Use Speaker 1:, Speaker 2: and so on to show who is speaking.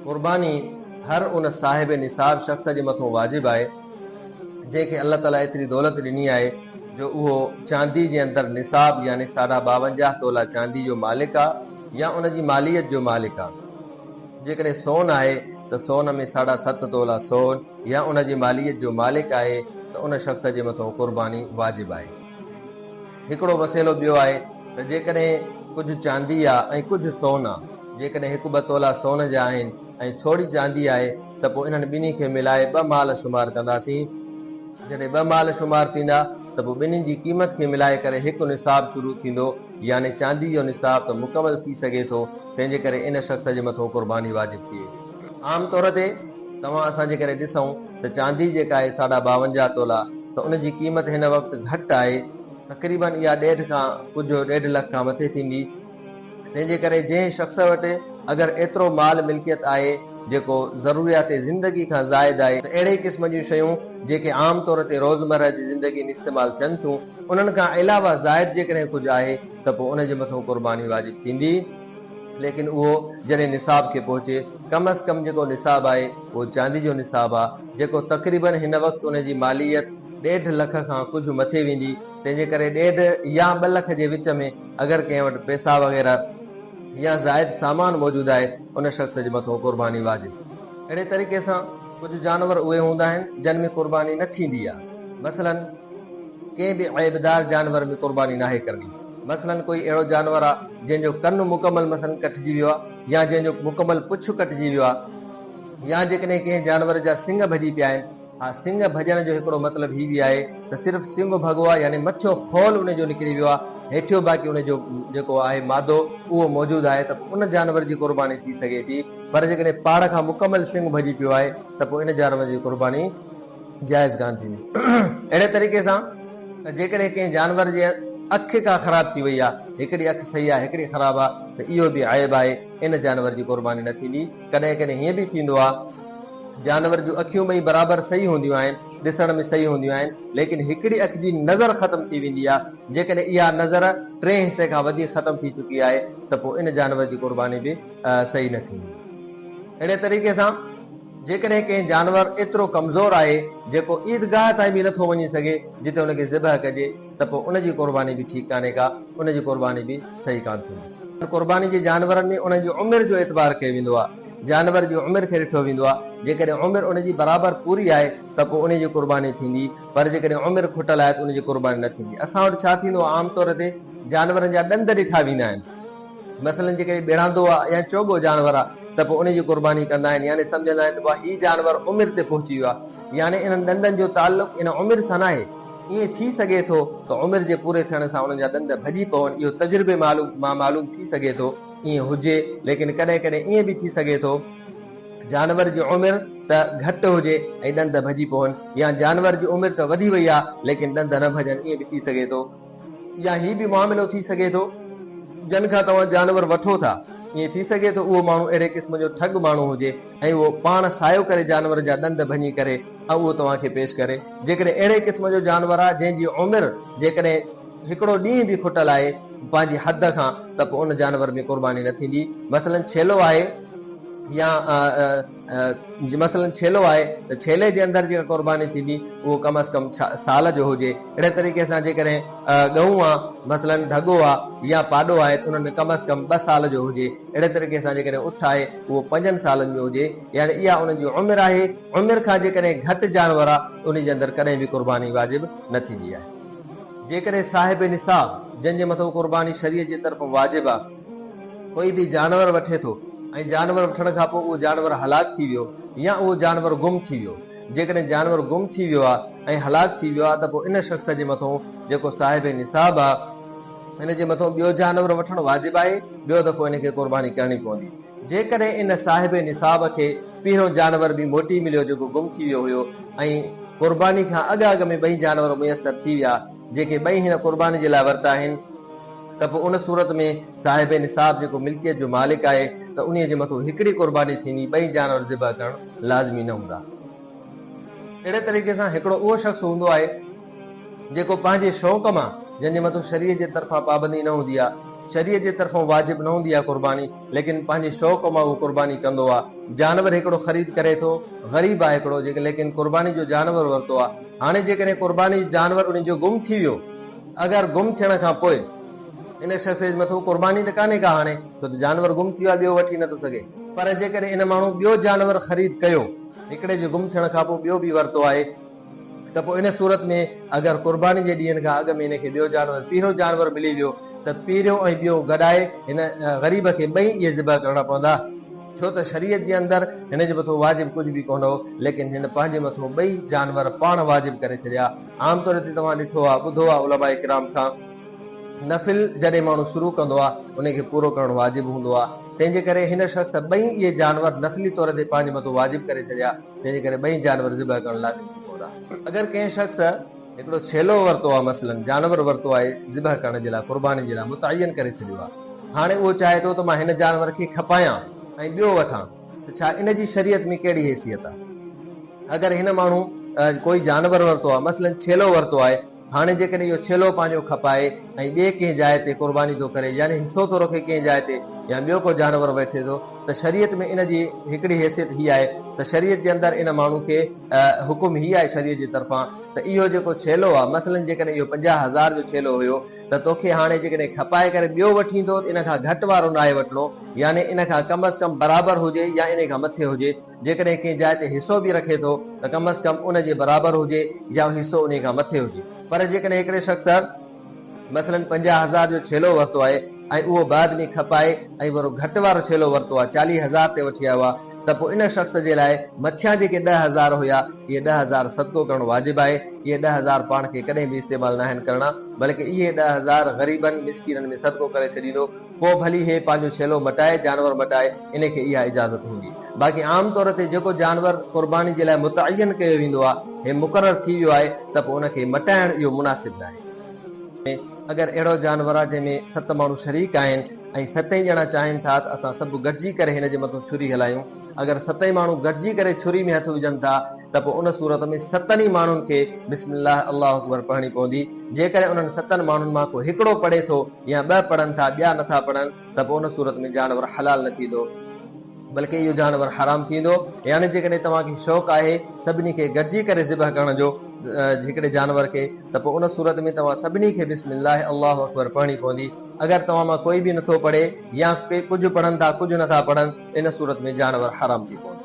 Speaker 1: قرباني هر ان صاحب نصاب شخص جي مٿون واجب آهي جنهن کي الله تعاليٰ ايتري دولت ڏني آهي جو اهو چاندي جي اندر نصاب يعني ساڍا ٻاونجاهه تولا چاندي جو مالڪ آ يا ان جي ماليت جو مالڪ آ. جيڪڏهن سون آهي ته سون ۾ ساڍا ست تولا سون يا ان جي ماليت جو مالڪ آهي ته ان شخص جي مٿون قرباني واجب آهي. هڪڙو مسئلو ٻيو آهي ته جيڪڏهن ڪجهه چاندي آ ۽ ڪجهه سون آ، جيڪڏهن هڪ ٻه تولا سون جا آهن ۽ ٿوري چاندي آهي ته پوء انهن ٻنهي کي ملائي ٻه مال شمار ڪنداسين. جڏهن ٻه مال شمار ٿيندا ته پوء ٻنهين جي قيمت کي ملائي ڪري هڪ نصاب شروع ٿيندو يعني چاندي جو نصاب ته مڪمل ٿي سگهي ٿو تنهن جي ڪري ان شخص جي مٿون قرباني واجب ٿئي. عام طور تي توهان اسان جيڪڏهن ڏسون ته چاندي جيڪا آهي ساڍا ٻاونجاهه تولا ته ان جي قيمت هن وقت گهٽ آهي تقريبن اها ڏيڍ کان ڪجهه ڏيڍ لک کان مٿي ٿيندي تنهن جي ڪري جنهن شخص وٽ اگر ايترو مال ملڪيت آهي جيڪو ضروريات زندگي کان زائد آهي ته اهڙي قسم جون شيون جيڪي عام طور تي روزمره جي زندگي ۾ استعمال ٿين ٿيون انهن کان علاوه زائد جيڪڏهن ڪجهه آهي ته پوء ان جي مٿون قرباني واجب ٿيندي ليڪن اهو جڏهن نصاب کي پهچي ڪم از ڪم جيڪو نصاب آهي اهو چاندي جو نصاب آهي جيڪو تقريبن هن وقت ان جي ماليت ڏيڍ لک کان ڪجهه مٿي ويندي تنهن جي ڪري ڏيڍ يا ٻه لک جي وچ ۾ اگر ڪنهن وٽ پئسا وغيره يا زائد سامان موجود آهي ان شخص جي مٿون قرباني واجب. اهڙي طريقي سان ڪجهه جانور اهي هوندا آهن جن ۾ قرباني نه ٿيندي آهي مثلاً ڪنهن به عيبدار جانور ۾ قرباني ناهي ڪرڻي مثلاً ڪوئي اهڙو جانور آهي جنهن جو ڪن مڪمل مثلاً ڪٽجي ويو آهي يا جنهن جو مڪمل پڇ ڪٽجي ويو آهي يا جيڪڏهن ڪنهن جانور جا سڱ ڀڄي پيا آهن ها سڱ ڀڄڻ جو هڪڙو مطلب هي به آهي ته صرف سڱ ڀڳو آهي يعني مٿيون خول ان جو نڪري ويو آهي هيٺيون باقي ان جو جيڪو آهي مادو اهو موجود آهي ته پوء ان جانور جي قرباني ٿي سگهي ٿي پر جيڪڏهن پاڙ کان مڪمل سڱ ڀڄي پيو آهي ته پوء ان جانور جي قرباني جائز ڪانه ٿيندي. اهڙي طريقي سان جيڪڏهن ڪنهن جانور جي اک ڪا خراب ٿي وئي آهي هڪڙي اک صحيح آهي هڪڙي خراب آهي ته اهو به عيب آهي ان جانور جي قرباني نه ٿيندي. ڪڏهن ڪڏهن هيئن به ٿيندو آهي جانور جون اکيون ٻئي برابر صحيح هونديون آهن، ڏسڻ ۾ صحيح هونديون آهن، ليڪن هڪڙي اک جي نظر ختم ٿي ويندي آهي، جيڪڏهن اها نظر ٽئين حصي کان وڌيڪ ختم ٿي چڪي آهي ته پوء ان جانور جي قرباني به صحيح نه ٿيندي. اهڙي طريقي سان جيڪڏهن ڪنهن جانور ايترو ڪمزور آهي جيڪو عيدگاهه تائين به نٿو وڃي سگهي جتي ان کي ذبح ڪجي ته پوء ان جي قرباني به ٺيڪ ڪانهي ڪا، ان جي قرباني به صحيح ڪانه ٿيندي. قرباني جي جانورن ۾ انهن جي عمر جو اعتبار ڪيو ويندو آهي. جانور جي عمر کي ڏٺو ويندو آهي. جيڪڏهن عمر ان جي برابر پوري آهي ته پوء انهي جي قرباني ٿيندي پر جيڪڏهن عمر کٽل آهي ته ان جي قرباني نه ٿيندي. اسان وٽ ڇا ٿيندو آهي عام طور تي جانورن جا ڏند ڏٺا ويندا آهن. مثلاً جيڪڏهن ٻيڙاندو آهي يا چوڳو جانور آهي ته پوء انهي جي قرباني ڪندا آهن يعني سمجهندا آهن ته هي جانور عمر تي پهچي ويو آهي يعني انهن ڏندن جو تعلق ان عمر سان ناهي. ائين ٿي سگهي ٿو ته عمر جي پوري ٿيڻ سان انهن جا ڏند ڀڄي پون، اهو تجربي مان معلوم ٿي سگهي ٿو، ائين هجي، ليڪن ڪڏهن ڪڏهن ائين به ٿي سگهي ٿو جانور جي عمر ته گهٽ هجي ۽ ڏند ڀڄي پون يا جانور جي عمر ته وڌي وئي آ ليڪن ڏند نه ڀڄن ائين به ٿي سگهي ٿو يا هي به معاملو ٿي سگهي ٿو جن کان توهان جانور وٺو ٿا ائين ٿي سگهي ٿو اهو ماڻهو اهڙي قسم جو ٺڳ ماڻهو هجي ۽ اهو پاڻ سايو ڪري جانور جا ڏند ڀڃي ڪري ۽ اهو توهان کي پيش ڪري. جيڪڏهن اهڙي قسم جو جانور آهي جنهن جي عمر جيڪڏهن هڪڙو ڏينهن به کٽل آهي پنهنجي حد کان ته پوء ان جانور ۾ قرباني نه ٿيندي. مثلاً ڇيلو آهي يا مثلاً ڇيلو آهي ته ڇيلي جي اندر جيڪا قرباني ٿيندي اهو ڪم از ڪم سال جو هجي. اهڙي طريقي سان جيڪڏهن ڳئون آ مثلاً ڍڳو آ يا پاڏو آهي ته انهن ۾ ڪم از ڪم ٻه سال جو هجي. اهڙي طريقي سان جيڪڏهن اٺ آهي اهو پنجن سالن جو هجي يعني اها ان جي عمر آهي، عمر کان جيڪڏهن گهٽ جانور آ ته انهي جي اندر ڪڏهن به قرباني واجب نه ٿيندي آهي. جيڪڏهن صاحب نصاب جنهن جي مٿو قرباني شريعت جي طرفان واجب آ ڪوئي به جانور وٺي ٿو ۽ جانور وٺڻ کان پوء اهو جانور هلاڪ ٿي ويو يا اهو جانور گم ٿي ويو جيڪڏهن جانور گم ٿي ويو آ ۽ هلاڪ ٿي ويو آ ته پوء ان شخص جي مٿو جيڪو صاحب نصاب آ ان جي مٿو ٻيو جانور وٺڻ واجب آهي ٻيو دفعو ان کي قرباني ڪرڻي پوندي. جيڪڏهن ان صاحب نصاب کي پهريون جانور به موٽي مليو جيڪو گم ٿي ويو هيو ۽ قرباني کان اڳ اڳ ۾ ٻئي جانور ميسر ٿي ويا جيڪي ٻئي هن قرباني جي لاء ورتا آهن ته پوء ان صورت ۾ صاحب نصاب جيڪو ملڪيت جو مالڪ آهي ته انهيء جي مٿو هڪڙي قرباني ٿيندي ٻئي جانور ذبح ڪرڻ لازمي نه هوندا. اهڙي طريقي سان هڪڙو اهو شخص هوندو آهي جيڪو پنهنجي شوق مان جنهن جي مٿو شريعت جي طرفان پابندي نه هوندي آهي شريعت جي طرفون واجب نه هوندي آهي قرباني، ليڪن پنهنجي شوق مان اهو قرباني ڪندو آهي. جانور هڪڙو خريد ڪري ٿو، غريب آهي هڪڙو جيڪي ليڪن قرباني جو جانور ورتو آهي. هاڻي جيڪڏهن قرباني جو جانور ان جو گم ٿي ويو، اگر گم ٿيڻ کان پوء ان شخص جي مٿو قرباني ته ڪانهي ڪا هاڻي، ڇو ته جانور گم ٿي ويو آهي ٻيو وٺي نٿو سگهي. پر جيڪڏهن ان ماڻهو ٻيو جانور خريد ڪيو، هڪڙي جي گم ٿيڻ کان پوء ٻيو به ورتو آهي، ته پوء ان صورت ۾ اگر قرباني جي ڏينهن کان اڳ ۾ هن کي ٻيو جانور پهريون جانور ملي ويو ته پهريون ۽ ٻيو گڏائي هن غريب کي ٻئي اهي ذبح ڪرڻا پوندا، ڇو ته شريعت جي اندر هن جي مٿو واجب ڪجهه به ڪونه هو، ليڪن هن پنهنجي مٿو ٻئي جانور پاڻ واجب ڪري ڇڏيا. عام طور تي توهان ڏٺو آهي ٻڌو آهي علماء ڪرام کان نفل جڏهن ماڻهو شروع ڪندو آهي ان کي پورو ڪرڻ واجب هوندو آهي، تنهن جي ڪري هن شخص ٻئي اهي جانور نفلي طور تي پنهنجي مٿو واجب ڪري ڇڏيا. تنهن جي ڪري ٻئي جانور ذبح ڪرڻ لازم ٿي پوندا. اگر ڪنهن شخص هڪڙو ڇيلو ورتو آهي مثلاً جانور ورتو آهي ذبح ڪرڻ جي لاء قرباني جي لاء متعين ڪري ڇڏيو آهي هاڻي اهو چاهي ٿو ته مان هن جانور کي کپايان ۽ ٻيو وٺان ته ڇا ان جي شريعت ۾ ڪهڙي حيثيت آهي؟ اگر هن ماڻهو ڪوئي جانور ورتو آهي مثلاً ڇيلو ورتو آهي هاڻي جيڪڏهن اهو ڇيلو پنهنجو کپائي ۽ ٻئي ڪنهن جاء تي قرباني ٿو ڪري يعني حصو ٿو رکي ڪنهن جاء تي يا ٻيو ڪو جانور وٺي ٿو ته شريعت ۾ ان جي هڪڙي حيثيت هي آهي ته شريعت جي اندر ان ماڻهو کي حڪم هي آهي شريعت جي طرفان ته اهو جيڪو ڇيلو آهي مثلاً جيڪڏهن اهو 50 هزار جو ڇيلو هيو ته توکي هاڻي جيڪڏهن کپائي ڪري ٻيو وٺين ٿو ته ان کان گهٽ وارو ناهي وٺڻو يعني ان کان ڪم از ڪم برابر هجي يا ان کان مٿي هجي. جيڪڏهن ڪنهن جاء تي حصو به رکي ٿو ته ڪم از ڪم ان جي برابر هجي يا حصو انهي کان مٿي هجي. پر جيڪڏهن هڪڙي شخص مثلاً 50 هزار جو ڇيلو ورتو آهي ۽ اهو بعد ۾ کپائي ۽ ورو گهٽ وارو ڇيلو ورتو آهي 40 هزار تي وٺي آيو آهي ته پوء ان شخص جي لاء مٿيان جيڪي 10 هزار هيا اهي 10 هزار صدقو ڪرڻ واجب آهي. اهي 10 هزار پاڻ کي ڪڏهن به استعمال ناهن ڪرڻا بلڪه اهي 10 هزار غريبن مسڪينن ۾ صدقو ڪري ڇڏيندو. پوء ڀلي هي پنهنجو ڇيلو مٽائي، جانور مٽائي، ان کي اها اجازت هوندي. باقي عام طور تي جيڪو جانور قرباني جي لاء متعين ڪيو ويندو آهي، هي مقرر ٿي ويو آهي ته پوء ان کي مٽائڻ اهو مناسب ناهي. ۾ اگر اهڙو جانور آهي جنهن ۾ ست ماڻهو شريڪ آهن ۽ ستئي ڄڻا چاهين ٿا ته اسان سڀ گڏجي ڪري هن جي مٿو ڇري هلايون، اگر ستئي ماڻهو گڏجي ڪري ڇري ۾ هٿ وجهن ٿا ته پوء ان صورت ۾ ستن ئي ماڻهن کي بسم الله الله اڪبر پڙهڻي پوندي، جيڪڏهن انهن ستن ماڻهن مان ڪو هڪڙو پڙهي ٿو يا ٻه پڙهن ٿا ٻيا نٿا پڙهن ته پوء ان صورت ۾ جانور حلال نه ٿيندو بلڪه اهو جانور حرام ٿيندو. يعني جيڪڏهن توهان کي شوق آهي سڀني کي گڏجي ڪري ذبح ڪرڻ جو هڪڙي جانور کي ته پوء ان صورت ۾ توهان سڀني کي بسم الله الله اڪبر پڙهڻي پوندي. اگر توهان مان ڪوئي به نٿو پڙهي يا ڪي ڪجهه پڙهن ٿا ڪجهه نٿا پڙهن ان صورت ۾ جانور حرام ٿي پوندو.